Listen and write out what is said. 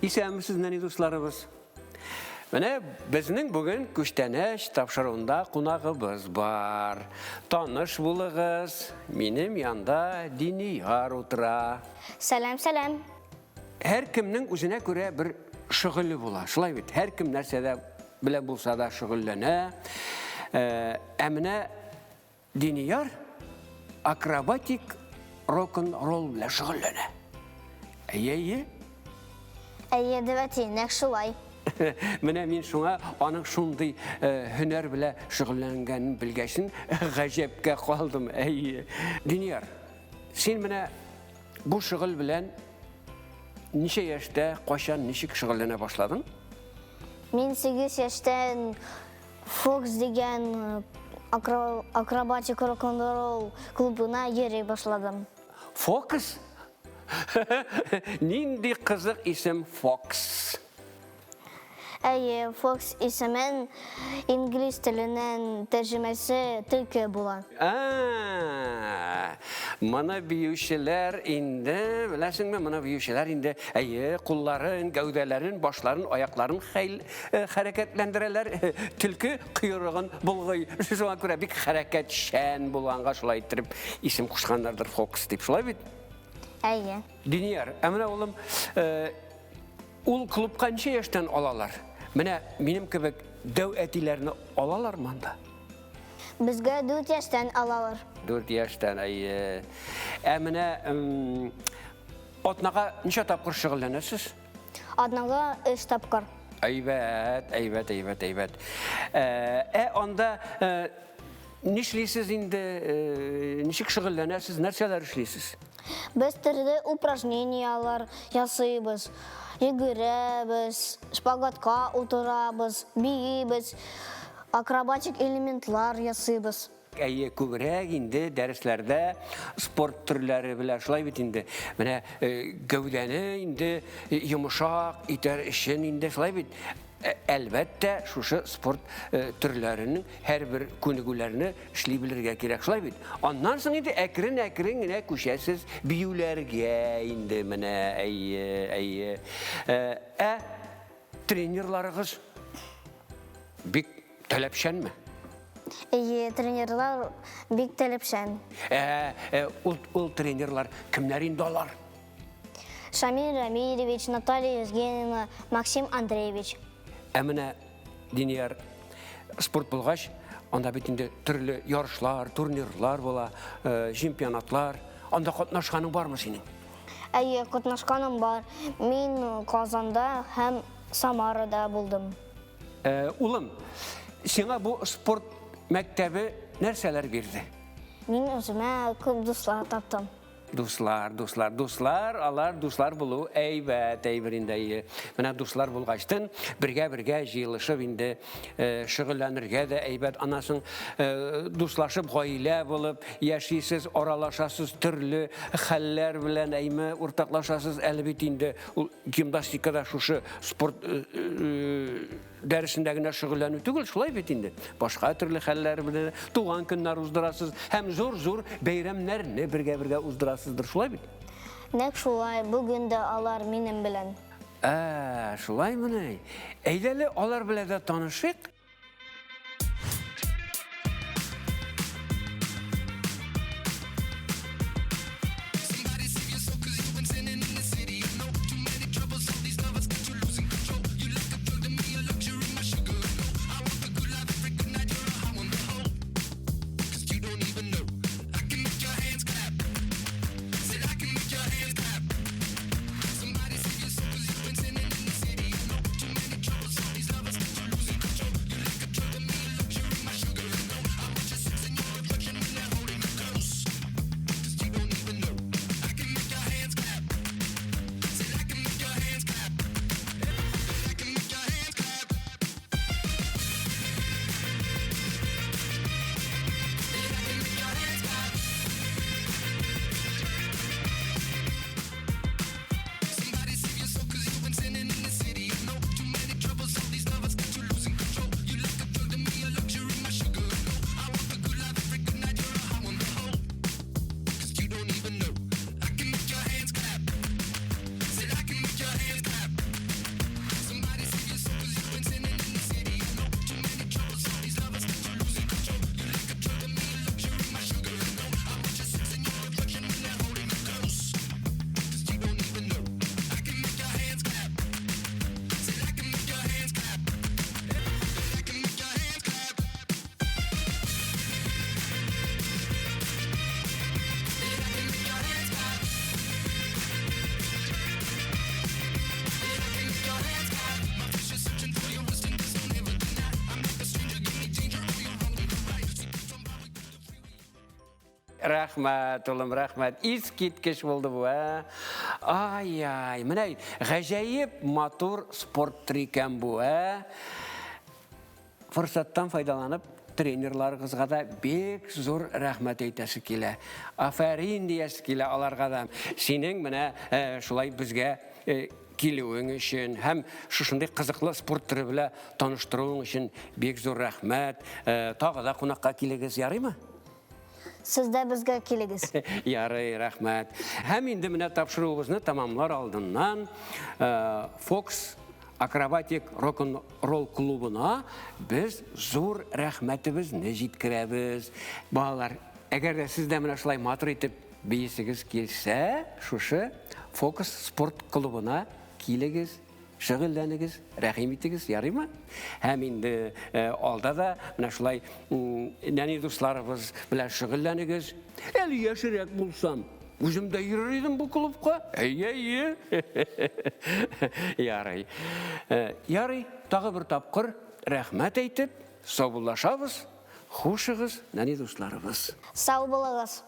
Исәнмесез, нәни дусларыбыз. Менә безнең бүген Күчтәнәч тапшыруында кунагыбыз бар. Таныш булыгыз, минем янда Динияр утыра. Сәлам, сәлам. Һәркемнең үзенә күрә бер шөгыле була. Шулай бит? Һәркем нәрсәдә белән булса да шөгыльләнә. Э, ә менә Динияр акробатик рок-н-ролл белән шөгыльләнә. Әйе, әйе. Әйе, дәвәти, нәкъ шулай. Менә мин шуңа аның шундый э, һөнәр белән шөгыльләнгәнен белгәчен гаҗәпкә калдым. Әйе. Динияр, син менә бу шөгыль белән ничә яшьтә, кайчан, ничек шөгыльләнә башладың? Мин 8 яшьтән Фокс дигән акробатик рок-н-ролл клубына йөри башладым. Фокс? Нинди кызык исем Фокс. Әйе, Фокс исемен инглиз теленнән тәрҗемәсе төлке була. А, моны биючеләр инде, беләсеңме, моны биючеләр инде, әйе, кулларын, гәүдәләрен, башларын, аякларын хәйл хәрәкәтләндерәләр. Төлке койрыгын болгый. Шуңа күрә бик хәрәкәтчән булганга шулай иттереп исем кушканнардыр Фокс дип. Шулай бит? Әйе. Динияр, ә менә улым, ул клубка ничә яшьтән алалар? Менә минем кебек дәү әтиләрне алалармы анда? Безгә 4 яшьтән алалар. 4 яшьтән, әйе. Ә менә атнага ничә тапкыр шөгыльләнәсез? Атнага 3 тапкыр. Әйбәт, әйбәт, әйбәт, әйбәт. Ә анда нишлисез инде, ничек шөгыльләнәсез, нәрсәләр эшлисез? Без төрле упражненияләр ясыйбыз. Йөгерәбез, шпагатка утырабыз, биибез, акробатик элементлар ясыйбыз. Әйе, күбрәк инде дәресләрдә спорт төрләре белән шулай бит инде. Менә э, гәүдәне инде э, йомшак итәр өчен инде шулай бит. Э, әлбәттә, шушы спорт төрләренең һәрбер күнегүләрне эшли белергә кирәк, шулай бит. Аннан соң инде әкрен-әкрен генә күчәсез биюләргә инде менә, әйе, әйе. Ә тренерларыгыз бик Таләпчәнме? Әйе, тренерлар бик таләпчән. Ә, ә ул, ул тренерлар кемнәр инде алар? Шамил Рамилевич, Наталья Евгеньевна, Максим Андреевич. Ә менә Динияр спорт булгач, анда бит инде төрле ярышлар, турнирлар була, э, чемпионатлар. Анда катнашканың бармы синең? Әйе, катнашканым бар. Мин Казанда һәм Самарада булдым. Э, улым, сиңа бу спорт мәктәбе нәрсәләр бирде? Мин үземә күп дуслар таптым. Дуслар, дуслар, дуслар, алар дуслар булу әйбәт әйбер инде. Әйе. Менә дуслар булгачтын бергә-бергә җыелышып инде э, шөгыльләнергә дә әйбәт. Аннан соң э, дуслашып гаилә булып яшисез, аралашасыз, төрле хәлләр белән әйме уртаклашасыз. Әле бит инде ул Гимнастикада шушы спорт э, э, дәресендә генә шөгыльләнү түгел, шулай бит инде. Башка төрле хәлләр белән туган көннәр уздырасыз һәм зур-зур бәйрәмнәрне бергә-бергә уздырасыздыр, шулай бит? Нәкъ шулай, бүген дә алар минем белән. Ә, шулаймыни? Әйдәле, алар белән дә танышыйк. Рәхмәт, улым, рәхмәт. Искиткеч булды бу, ә? Ай-ай, менә гаҗәеп матур спорт төре икән бу, ә? Форсаттан файдаланып, тренерларыгызга да бик зур рәхмәт әйтәсе килә. Афәрин диясе килә аларга да. Синең менә э, шулай безгә э, килүең өчен һәм шушындый кызыклы спорт төре белән таныштыруың өчен бик зур рәхмәт. Э, тагы да кунакка килегез, ярыймы? Сез дә безгә килегез. Ярый, рәхмәт. Һәм инде менә тапшыруыбызны тәмамлар алдыннан Fox акробатик рок-н-ролл клубына без зур рәхмәтебезне җиткерәбез. Балалар, әгәр дә сез дә менә шулай матур итеп биесегез килсә, шушы Фокус спорт клубына килегез, Шөгыльләнегез, рәхим итегез, ярыймы? Һәм инде э, алда да менә шулай нәни дусларыбыз белән шөгыльләнегез. Әле яшерәк булсам, үзем дә йөрер идем бу клубка. Әйе, әйе. Ярый. Э, ярый, тагы бер тапкыр рәхмәт әйтеп, саубуллашабыз. Хушыгыз, нәни дусларыбыз. Сау булыгыз.